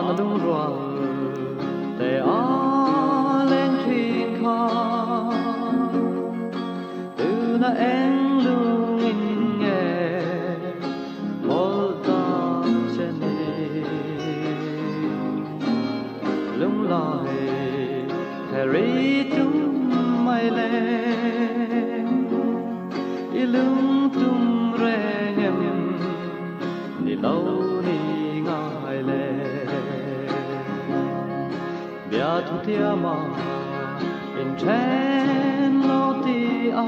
Hmana lungrual te a leng thin kha Tuna eng lungin nge mawlh tak che ni Lunglai heri tum mai le I lung tum reng em Ni lo ni ngai le. Bia thu thiama in then lo ti a,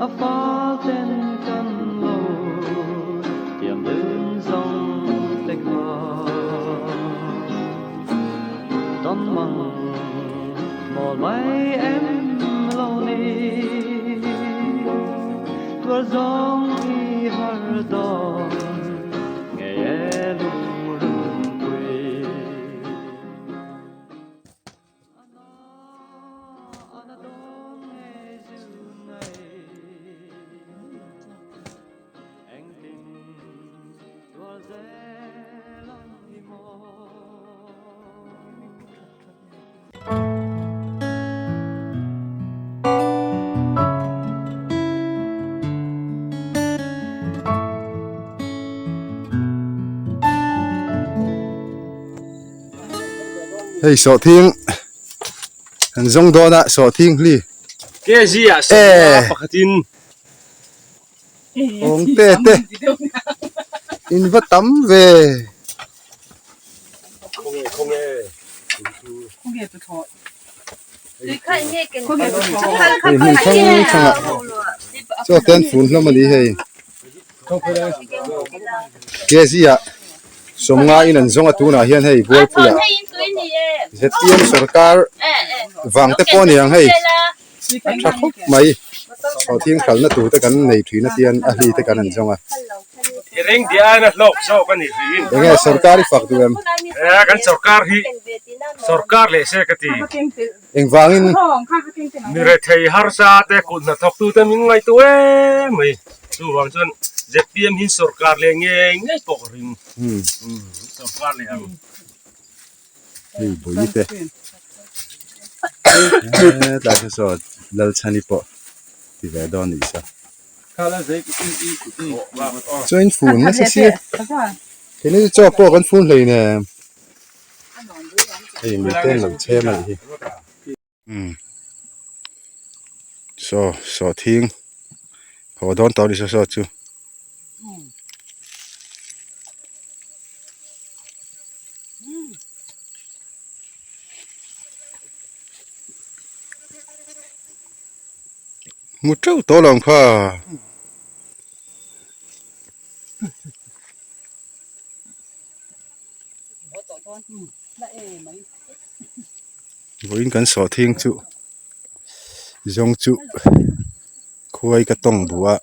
a fal ten kan lo tiam dun zawng te kha. Tawn mang mawl mai em lo ni, tuar zawng i har dawn ngei e lungrunpui. A na a na dawn ngei zun ngei, engtin tuar zel ang hi maw. Hei sawhthing an zawng dawn a sawhthing hli kg ah sawhthing pakhatin awng te te in va tam ve. Hei hmun hrang hrangah chaw te an fun hlawm a ni hei kg ah sawmnga in an zawng a tunah hian hei Bualpuiah zpm sorkar vang te pawh a ni ang hei. A tha khawp mai. Sawhthing hralhna tur te kan nei thin a tian a hli te kan han zawng a. I ring tih aiin a hlawk zawk a ni hriin. Enge sorkar i fak duh em? E kan sorkar hi sorkar leh se ka ti. Engvangin? Mi rethei harsa te kut hnathawk tu te min ngaihtuah em mai. Chuvang chuan zpm hi sorkar leh ngei ngei pawh ka ring. Sorkar leh ang. Hei bui te hetlai te saw Lalchhani pawh ti ve dawn anih sa chuan in fun nasa sia keini chu chaw pawh kan fun hleinem hei mite an lo chhem anih hi. Umm saw sawhthing haw dawn tawh a ni saw saw chu. Hmu teuh tawh lo ang kha. Vawiin kan sawhthing chu zawng chu khuai ka tawng buh a.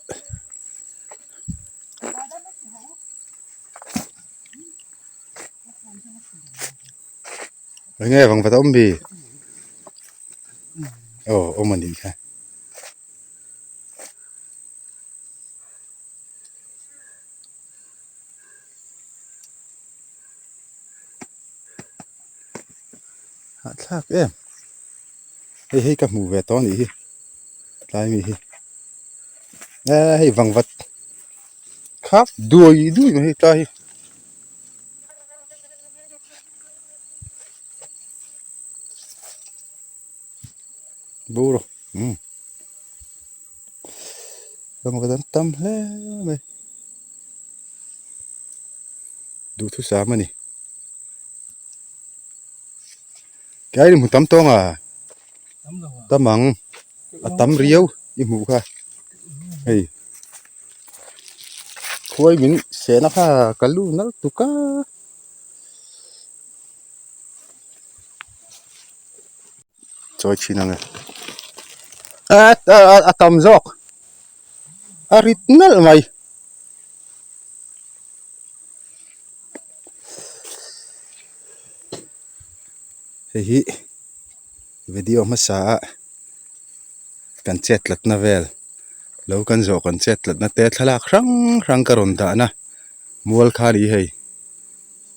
Enge vang vat a awm bi? Aw awm a nih kha. Hahthlak em hei hei ka hmuh ve tawh a nih hi tlai mi hi eh hei vangvat khap duai duai mai hei tlai hi. Bur umm vangvat an tam hle mai. Duhthusam a ni. Kai hmu tam tawng a tam ang a tam riau i hmuh kha hei khuai min sehna kha ka lu nalh tuk a. Chawi thin ang e a tam zawk a rit nalh mai. Hei hi video hmasa a kan chet tlatna vel lo kan zawh kan chet tlatna te thlalak hrang hrang ka rawn dah na mual kha a ni hei.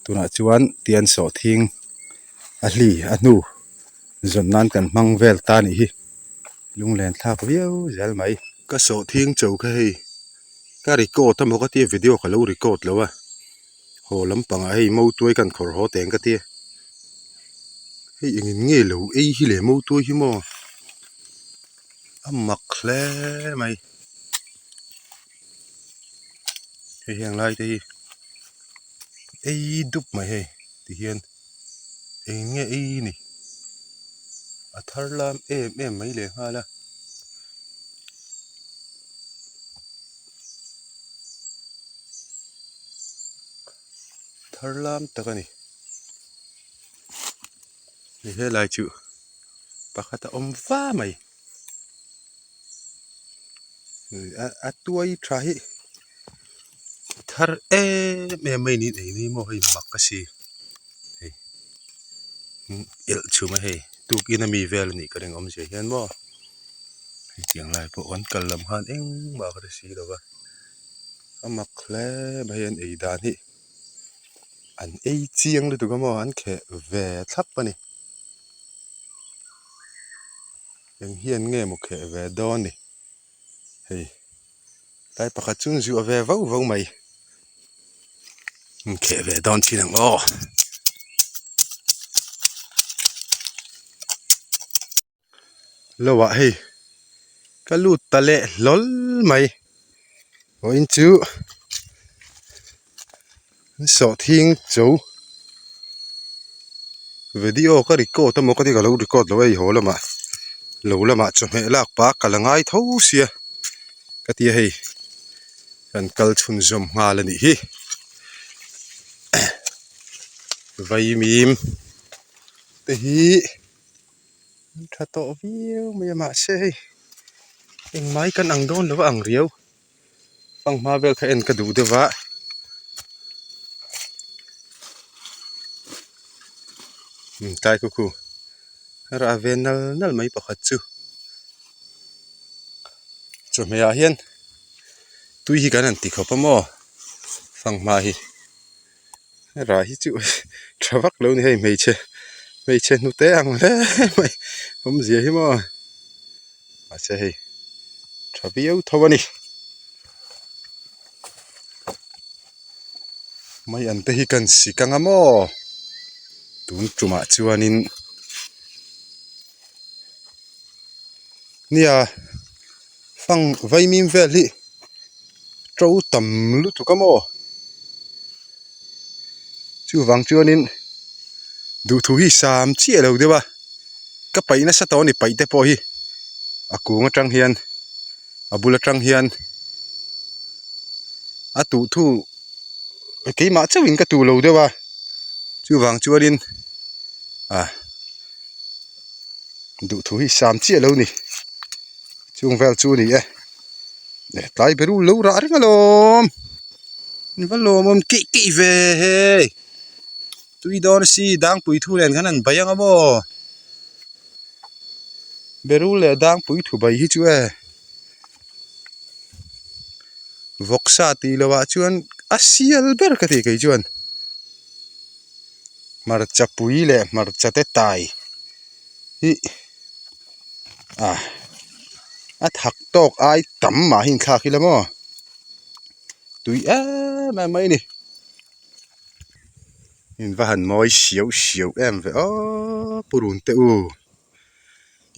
Tunah chuan tian sawhthing a hli a hnu zawn nan kan hmang vel ta nih hi lunglen thlak viau zel mai. Ka sawhthing cho kha hei ka record emaw ka tia video ka lo record lo a haw lampangah hei motuai kan khawrh haw teng ka tia hei engin nge lo ei hi le motuai hi maw a mak hle mai hei heng lai te hi. Ei dup mai hei ti hian eng nge ei ni a thar lam em em mai leh nghal a. Thar lam tak a ni hei helai chu pakhat a awm va mai a tuai tha hi. Thar em em mai niin ei ni maw hei mak a si hei elh chhum a hei tukin ami vel a nih ka ring awmzia hian maw hetiang lai pawh kan kal lam khan engmah ka hre si lo va a mak hle mai hei an ei dan hi an ei chiang lutuk a maw an kheh ve thlap a ni eng hian nge maw kheh ve dawn ni hei. Tlai pakhat chu an zuah ve vauh vauh mai an kheh ve dawn chin ang aw. Lo ah hei ka lut ta leh hlawl mai vawiin chu an sawhthing cho video ka record emaw ka ti ka lo record lo a hei haw lamah lo lamah chawhmeh lak pah ka la ngai tho sia. Ka ti a hei kan kal chhunzawm nghal a nih hi vaimim te hi an tha tawh viau mai a mahse hei engmai kan ang dawn lo a ang riau fanghma vel kha en ka duh deuh a tlai khu khu a rah ve nal nal mai pakhat chu. Chawhmeh ah hian tui hi kan han ti khawp a maw fanghma hi rah hi chu tha vak lo a ni hei hmeichhe hmeichhe hnute ang hle mai awmzia hi maw mahse hei tha viau tho a ni mai an te hi kan sik ang a maw tun tumah chuanin. Nia fang vaimim vel hi to tam lutuk a maw chuvang chuanin duhthu hi sam chiah lo deuh a ka paih nasa tawh a ni paih te pawh hi a kung atang hian a bul atang hian a tuh thu keimah chauhin ka tuh lo deuh a chuvang chuanin ah. Duhthu hi sam chiah lo ni chung vel chu a ni e tlai ber u lo rah reng alawm in va lawmawm keih keih ve hei tui dawn a si dangpui thu nen khan an bai ang a maw berul leh dangpui thu bai hi chu e vawksa tih loh ah chuan a sial ber ka ti kei chuan. Hmarcha pui leh hmarcha te tai hi ah a thak tawk ai tam mah hi inthlak ila maw tui em em mai a ni in va han mawi siau siau em ve aw purun te u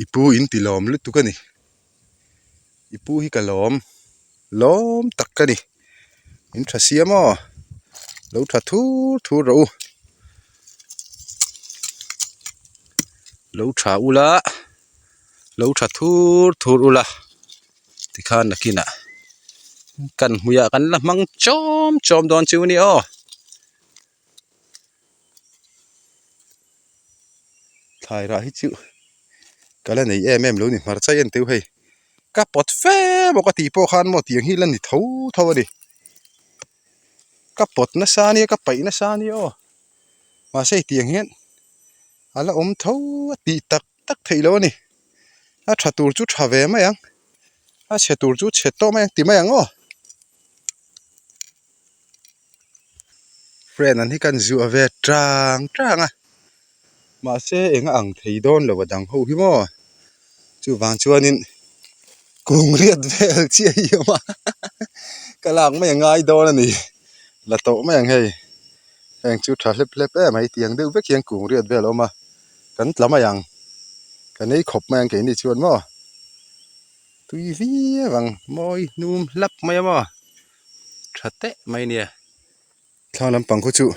i pu in ti lawm lutuk a ni i pu hi ka lawm lawm tak ka ni. In tha sia maw lo tha thur thur rawh u lo tha ula lo tha thur thur ula tikhan nakinah kan hmuiah kan la hmang chawm chawm dawn chu a ni aw. Thlai rah hi chu ka la nei em em lo ni hmarcha en teuh hei ka pawt fe bawk a tih pawh khan maw tiang hi la ni tho tho a ni ka pawt nasa ania ka paih nasa ania aw mahse hei tiang hian a la awm tho a tih tak tak theih loh a ni a tha tur chu tha ve mai ang a chhe tur chu chhe tawh mai ang ti mai ang aw. Friend an hi kan zuah ve tang tang a mahse eng a ang thei dawn lo a dang ho hi maw chuvang chuanin kung riat vel chiah hi a awm a ka lak mai a ngai dawn a ni la tawh mai ang hei heng chu tha hlep hlep em mai tiang deuh vek hian kung riat vel a awm a kan tla mai ang ka nei khawp mai ang keini chuan maw tui viau ang mawi hnum hlap mai a maw tha teh mai nia. Thlang lampang khu chu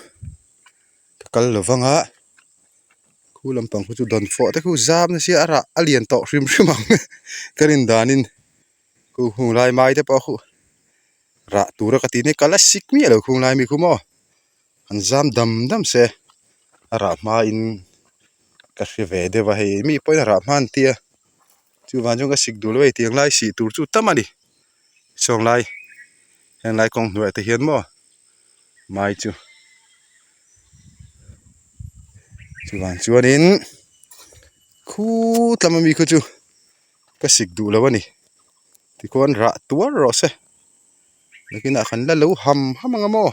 ka kal lo vang a khu lampang khu chu dawnfawh te khu zam nasa a rah a lian tawh hrim hrim ang ka rin danin khu hung lai mai te pawh khu rah tura ka tih nia ka la sik miah lo khung lai mi khu maw an zam dam dam se a rah hmain ka hre ve deuh a hei mi pawhin a rah hma an tia chuvang chuan ka sik duh lo a hei tiang lai sih tur chu tam a ni. Sawng lai heng lai kawng hnuaiah te hian maw mai chu chuvang chuanin khu tlama mi khu chu ka sik duh lo a ni tikhuan rah tuar rawh se nakinah kan la lo ham ham ang a maw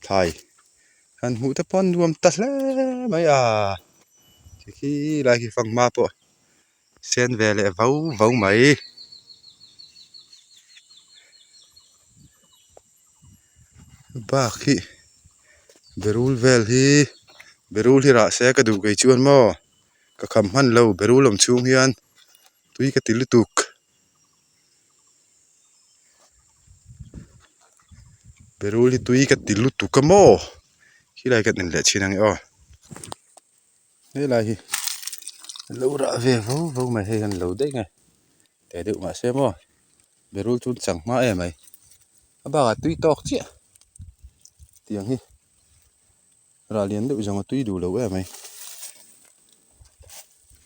thlai han hmuh te pawh a nuam ta hle mai a khi lai khi fanghma pawh. Sen ve leh vau vau mai. Bak hi berul vel hi berul hi rah se ka duh kei chuan maw ka kham hman lo berul awm chhung hian tui ka ti lutuk. Berul hi tui ka ti lutuk a maw khilai kan en leh chhin ang e aw. Helai hi lo rah ve vo vo mai hei an lo daih nge teh deuh mahse maw berul chu an chang hma em mai a bakah tui tawk chiah tiang hi rah lian deuh zawng a tui duh lo em mai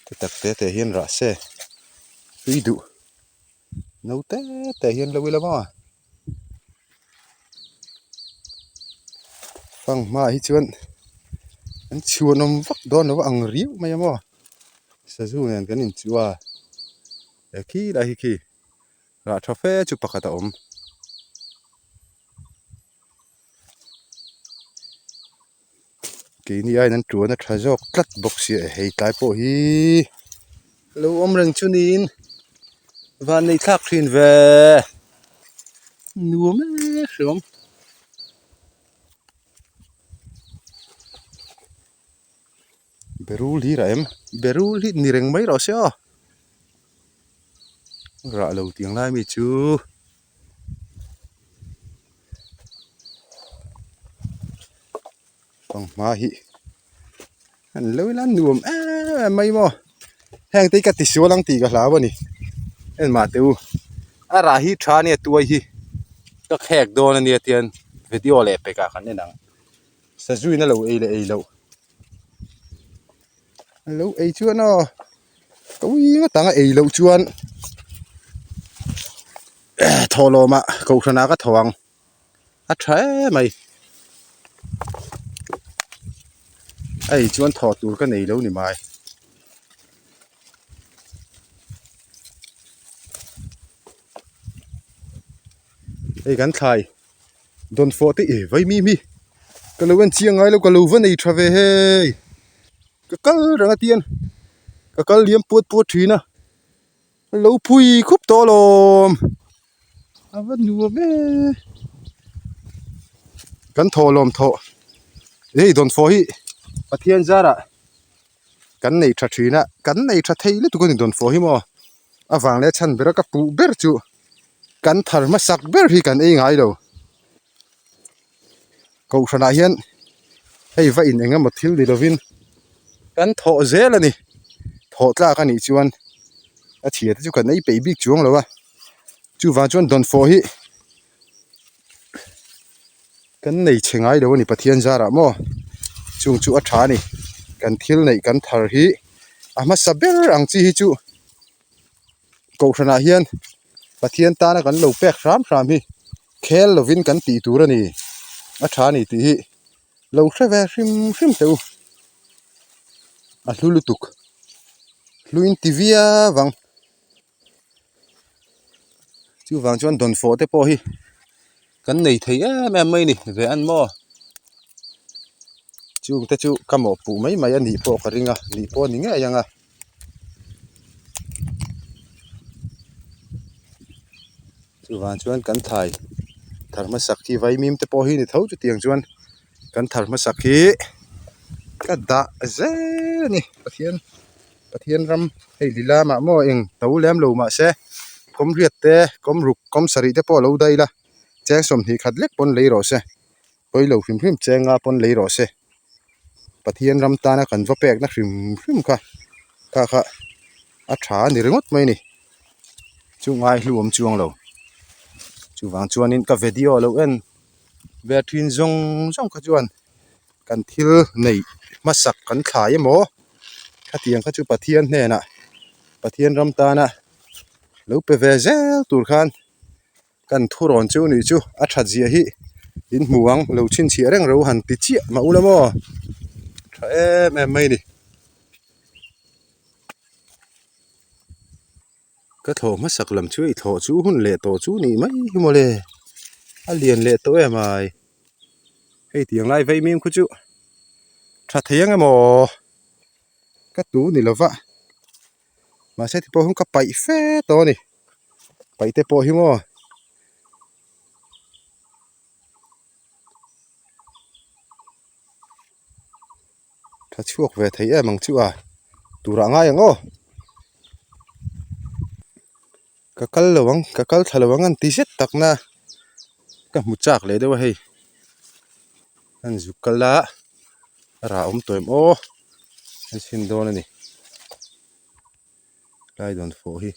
ti tak te te hian rah se tui duh no te te hian lo ila maw. Fanghma hi chuan an chhuanawm vak dawn lo a ang riau mai a maw sazu nen kan inchuh a he khi lai hi khi rah tha fe chu pakhat a awm. Keini aiin an tuan a tha zawk tlat bawk sia e hei tlai pawh hi lo awm reng chu niin van nei thlak thin ve nuam em hreawm. Berul hi rah em berul hi ni reng mai rawh se aw rah lo tiang lai mi chu. Fanghma hi an lo ila nuam em mai maw heng te hi ka tisual ang tih ka hlau a ni engmah teh u a rah hi tha ania tuai hi ka khek dawn ania tian video leh pekah kan en ang sazuin a lo ei leh ei loh a lo ei chuan aw ka ui ngawt ang a ei loh chuan thawhlawmah kohhranah ka tho ang a tha em mai a ei chuan thawh tur ka nei lo ni mai hei kan thlai dawnfawh te eh vai mi mi ka lo en chiang ngai lo ka lo va nei tha ve hei ka kal reng a tian ka kal liam puat puat thin a. Lo phui khup tawh alawm a va nuam e kan thawh lawm thawh hei dawnfawh hi Pathian zarah kan nei tha thin a kan nei tha thei lutuk a ni dawnfawh hi maw avang leh chhan bera ka puh ber chu kan thar hmasak ber hi kan ei ngai lo. Kohhranah hian hei va in eng emaw thil ni lovin kan thawh zel a ni thawh tlak a nih chuan a chhia te chu kan ei peih bik chuang lo a chuvang chuan dawnfawh hi kan nei chhe ngai lo a ni Pathian zarah maw chung chu a tha a ni kan thil neih kan thar hi a hmasa ber ang chi hi chu Kohhranah hian Pathian tana kan lo pek hram hram hi khel lovin kan tih tur a ni a tha a ni tih hi lo hre ve hrim hrim teh u a hlu lutuk hluin ti viau ang chuvang chuan dawnfawh te pawh hi. Kan nei thei em em mai a ni ve an maw chung te chu ka mawhpuh mai mai a nih pawh ka ring a nih pawh a ni ngei ang a. Chuvang chuan kan thlai thar hmasak hi vaimim te pawh hi ni tho chutiang chuan kan thar hmasak hi ka dah zel a ni Pathian Pathian ram hei lila mah maw eng to lem lo mahse kawmriat te kawmruk kawm sarih te pawh a lo daih la cheng sawmhnih khat lek pawn lei rawh se pawi lo hrim hrim chenga pawn lei rawh se Pathian ram tana kan va pekna hrim hrim kha kha kha a tha a ni ringawt mai a ni chu ngai hlu awm chuang lo chuvang chuanin ka video lo en ve thin zawng zawng kha chuan kan thil neih hmasak kan thlai emaw khatiang kha chu Pathian hnenah Pathian ram tana lo pe ve zel tur khan kan thurawn chu nih chu a that zia hi in hmu ang lo chhinchhiah reng ro han ti chiah mah ula maw tha em em mai a ni. Ka thlawh hmasak lam chu i thlawh chu hun leh tawh chu nih mai hi mawle a lian leh tawh em ai hei tiang lai vei mim khu chu tha thei ang emaw ka tu ni lova mahse ti pawh hian ka paih fe tawh a ni paih te pawh hi maw. Tha chhuak ve thei em ang chu a turah ngai ang aw ka kal lo ang ka kal thla lo ang an ti zet tak na ka hmu chak leh deuh a hei an zuk kal a a rah awm tawh em aw an chhin dawn a ni lai dawn fawh hi.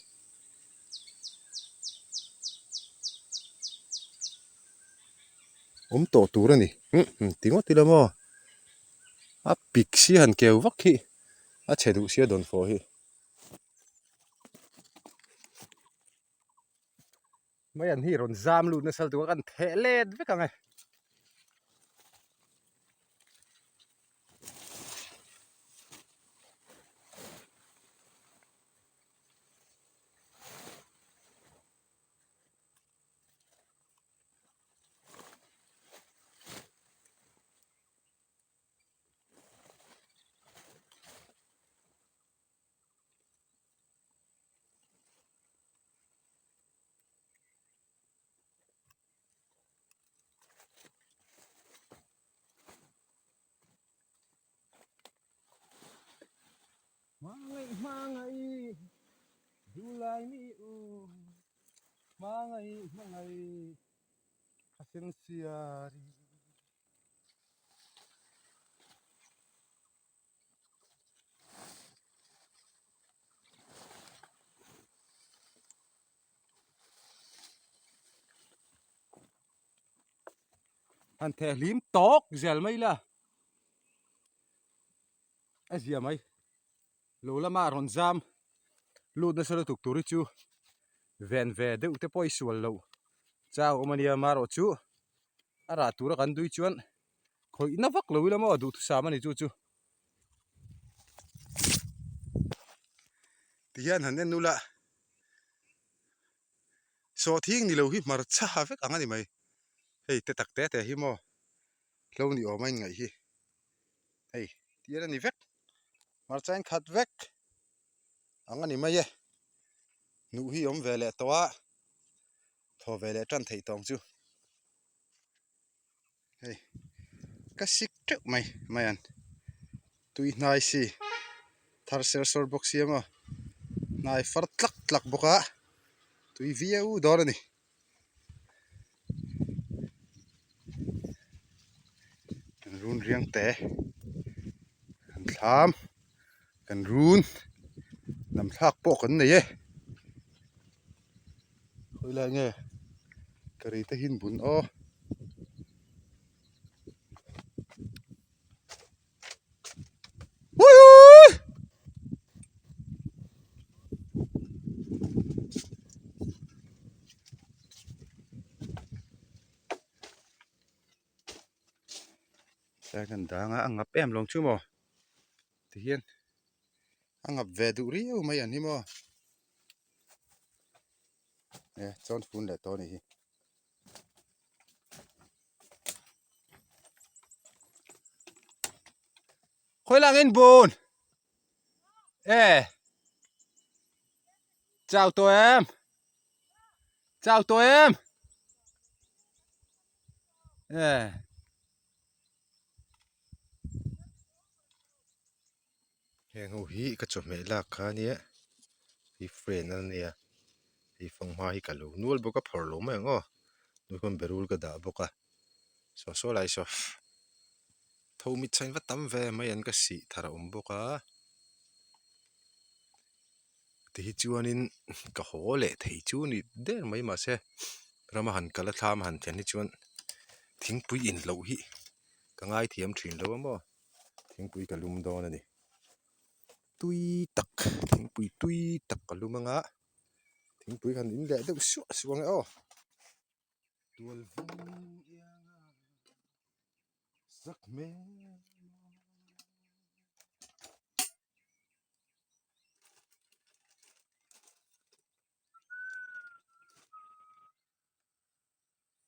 Awm tawh tur a ni ti ngawt ila maw a pik si han keu vak hi a chhe duh sia dawn fawh hi. Mai an hi rawn zam lut nasa lutuk a kan theh let vek ang e. Hmangaih hmangaih duhlai mi u hmangaih hmangaih a sen siari. Han theh hlim tawk zel mai la a zia mai lo lama rawn zam lut nasa lutuk tur hi chu ven ve deuh te pawh i sual loh chau awm ania marawh chu a rah tura kan dui chuan khawih na vak lo ila maw duhthusam a ni chu chu. Tihian han en ula sawhthing ni lo hi hmarcha vek ang a ni mai hei te tak te te hi maw hlo ni awm a inngaih hi hei tial a ni vek hmarcha in khat vek ang a ni mai e hnuh hi awm ve leh tawh a thaw ve leh tan theih tawng chu hei ka sik teuh mai mai an tui hnai si thar ser sawr bawk sia maw hnai far tlak tlak bawk a tui viau dawn a ni. Kan run riang te kan thlam kan run lam thlak pawh kan nei e khawi lai nge ka ri te hin bun aw. Tlai kan dang a a ngap em lawng chu maw tihian a ngap ve duh riau mai an hi maw e chawn fun leh tawh a nih hi. Khawi lang in bun e chau tawh em chau tawh em e heng ho hi ka chawhmeh lak kha ania hei friend a nia hei fanghma hi ka lo nual bawk a phawrh lo mai ang aw nuihkhawn berul ka dah bawk a saw saw lai saw. Tho mit chhain va tam ve mai an ka sih thar a awm bawk a tihi chuanin ka haw leh thei chu ni der mai mahse rama han kal a thlam a han thlen hi chuan thingpui in loh hi ka ngaithiam thin lo a maw thingpui ka lum dawn a ni tui tak thingpui tui tak ka lum anga thingpui han in leh deuh suah suah ang e aw. Tual vung ianga sak hmel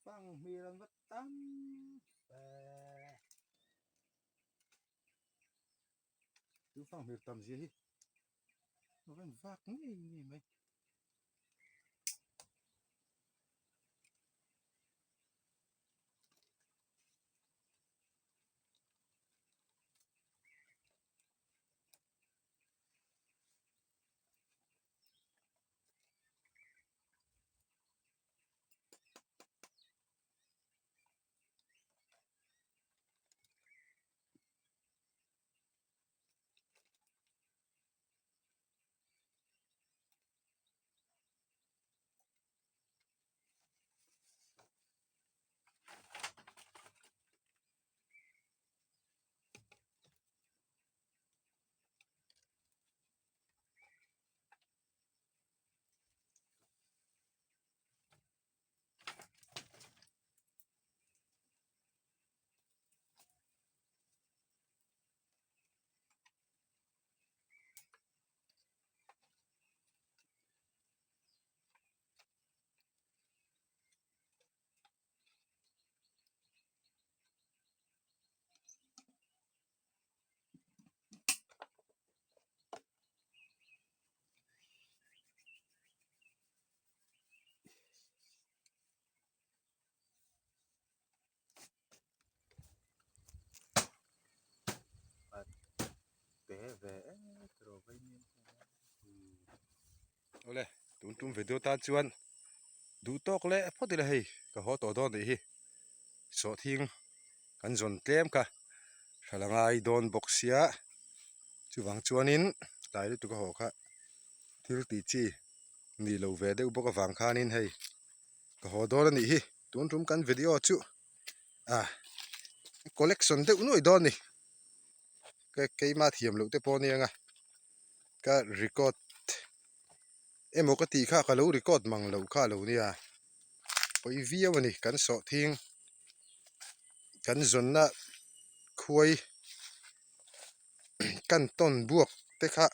Fang hmel an va tam ve. Chu fang hmel tam zia hi a van vak ngei ngei mai. Awle tun tum video tan chuan duh tawk leh phawt ila hei ka haw tawh dawn tih hi sawhthing kan zawn tlem kha hral a ngai dawn bawk sia chuvang chuanin tlai lutuk a haw kha thil tih chi ni lo ve deuh bawk avang khanin hei ka haw dawn a nih hi tun tum kan video chu ah collection deuh nuai dawn a ni keimah thiam loh te pawh a nia nga ka record emaw ka tih kha ka lo record mang loh kha a lo nia pawi viau a ni kan sawhthing kan zawnna khuai kan tawn buak te kha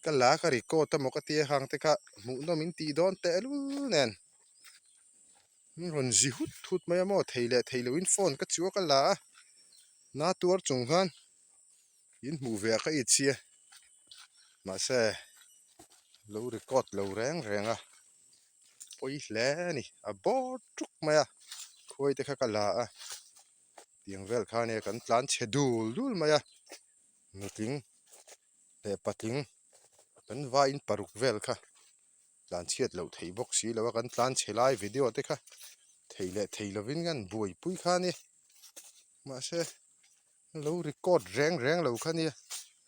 ka la ka record emaw ka tia hang te kha hmuhnawm in tih dawn tehlul nen an rawn zi hut hut mai a maw thei leh thei loin phone ka chu a ka la a na tuar chung khan in hmuh ve ah ka it sia mahse lo record lo reng reng a pawi hle a ni a bawr tuk mai a khuai te kha ka la a tiang vel kha ania kan tlan chhe dul dul mai a nutling leh patling kan vaiin paruk vel kha tlan chhiat loh theih bawk si lo a kan tlan chhe lai video te kha thei leh thei lovin kan buaipui kha a ni mahse lo record reng reng lo kha nia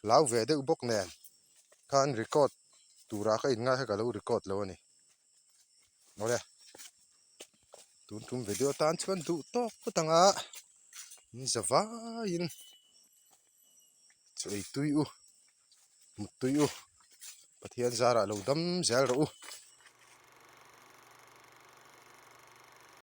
hlau ve deuh bawk nen khan record turah ka inngai kha ka lo record lo a ni awle tun tum video tan chuan duh tawk phawt ang a in za vaiin chu ei tui u mut tui u Pathian zarah lo dam zel rawh u.